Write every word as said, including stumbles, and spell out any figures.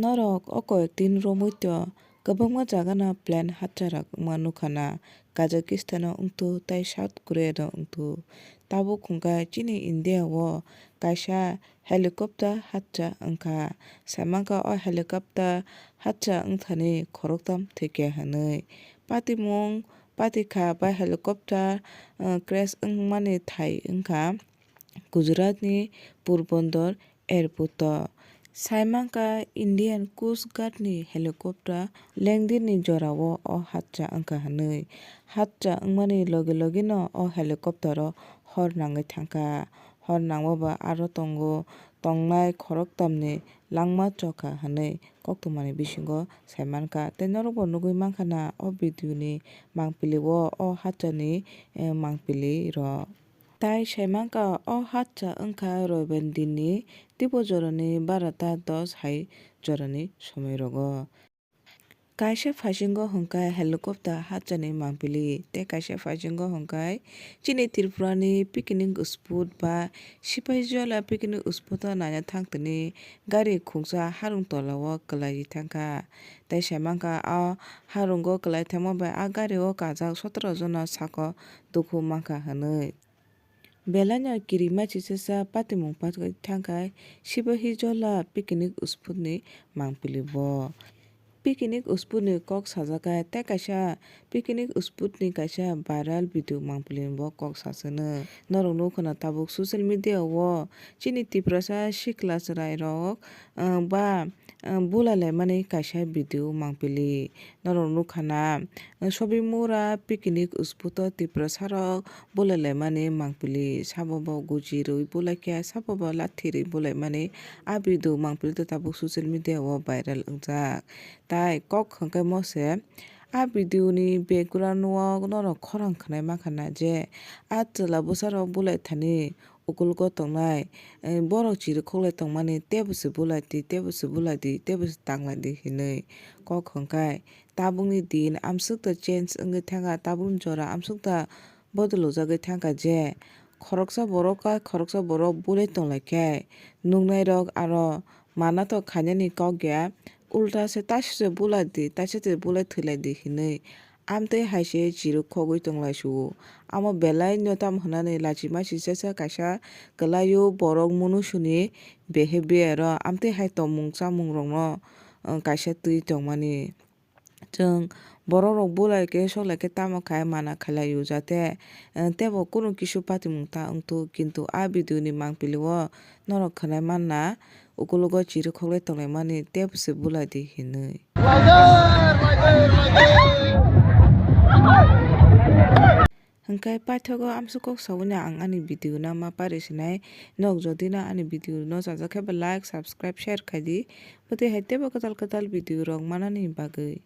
Norok o koyek din romwi to kwbangma jagano plane hatcharok wngma nukha na, Kazakhstan-o wngthu tei South Korea-o wngthu. Tabuk hwnkhe chini India-o kaisa helicopter hatcha wngkha. Saimankha o helicopter hatcha wngthani khoroktham thwikya hwnwi. Patimung patikha bai helicopter, uh, crash wngmani thai wngkha Gujarat-ni Porbandar airport-o. Saimankha Indian Coast Guard-ni helicopter landing-ni jorao o hatcha wngkha hwnwi. Hatcha wngmani logi logino o helicopter-o hor nangwi thangkha. Hor nangma ba aro tongo, tongnai khoroktham ni langma chokha hwnwi koktwmani bisingo saimankha. Tei norokbo nugwi mankha na o video ni mangpili o, o hatchani, eh, mangpili rok. Tai saimankha o hatcha wngkha roibar dinni tipo jorani barota dos hai jorani somoi rogo. Kaisa phaisinggo hwnkhe helicopter hatchani mangpili, tei kaisa phaisinggo hwnkhe chini Tripurani picnic spot ba Sipahijola picnic spot-o naina thangtini gari khungsa harung tolao kwlaiwi thangkha. Tei saimankha o harungo kwlai thangma bai a gari-o kajak sotoro jona saka dukhu mankha hwnwi. Belaino kirima chichasa patimung patwi thangkha Sipahijola picnic spot-ni mangpili bo. Picnic spot-ni kok sajak kha tei kaisa picnic spot-ni kaisa viral video mangpili bo kok sasano. Norok nukho na tabuk social media-o chini Tiprasa sikla chwrairok, ah, ba, ah, bulai laimani kaisa video mangpili. Norok nukha na, ah, Sobimura picnic spot-o Tiprasarok bulai laimani mangpili, sabo bo guji rwi bulai khe, sabo bo lathi rwi bulai mani. A video mangpili tei tabuk social media-o viral wngjak. Tai kok hwnkhe mo se, a video ni background-o norok khorang khwnai mankha na je a chwla bwsarok bulai thani ukulugo tongnai, eh, borok chirikhok lai tongmani, tebo se bulai di, tebo se bulai di, tebo se tanglai di hinwi kok hwnkhai. Tabukni din amswk ta change wngwi thangkha, tabukni jora amswk ta bodolojagwi thangkha je khoroksa borok bai khoroksa borok bulai tonglaikhe nuknairok aro mana to khainani kok ya, ulta se taisa se bulai di, taisa se bulai thwilai di hinwi amtwi hai se chirwk khogwi tonglaisio. Amo belai no tamo hwnani lachima sisasa kaisa kwlaio borok munusuni behavior o amtwi hai tongmung chamung rokno, uh, kaisa twi tongmani. Chwng borok rok bulai khe sok lai khe tamo khai mana khlai o jate, eh, tebo kunu kisu patimung ta wngthu, kintu a video ni mangpili o norok khwnai manna ukulugo chirwk khoklai tonglai mani tebo se bulai di hinwi. Hwnkhe paithago amswk kok saui no ang ani video no ma pari sinai. Nok jodi no ani video no chajak khe ba like, subscribe, share khai di. Bwtwi hai tebo kwtal kwtal video rok manani bagwi.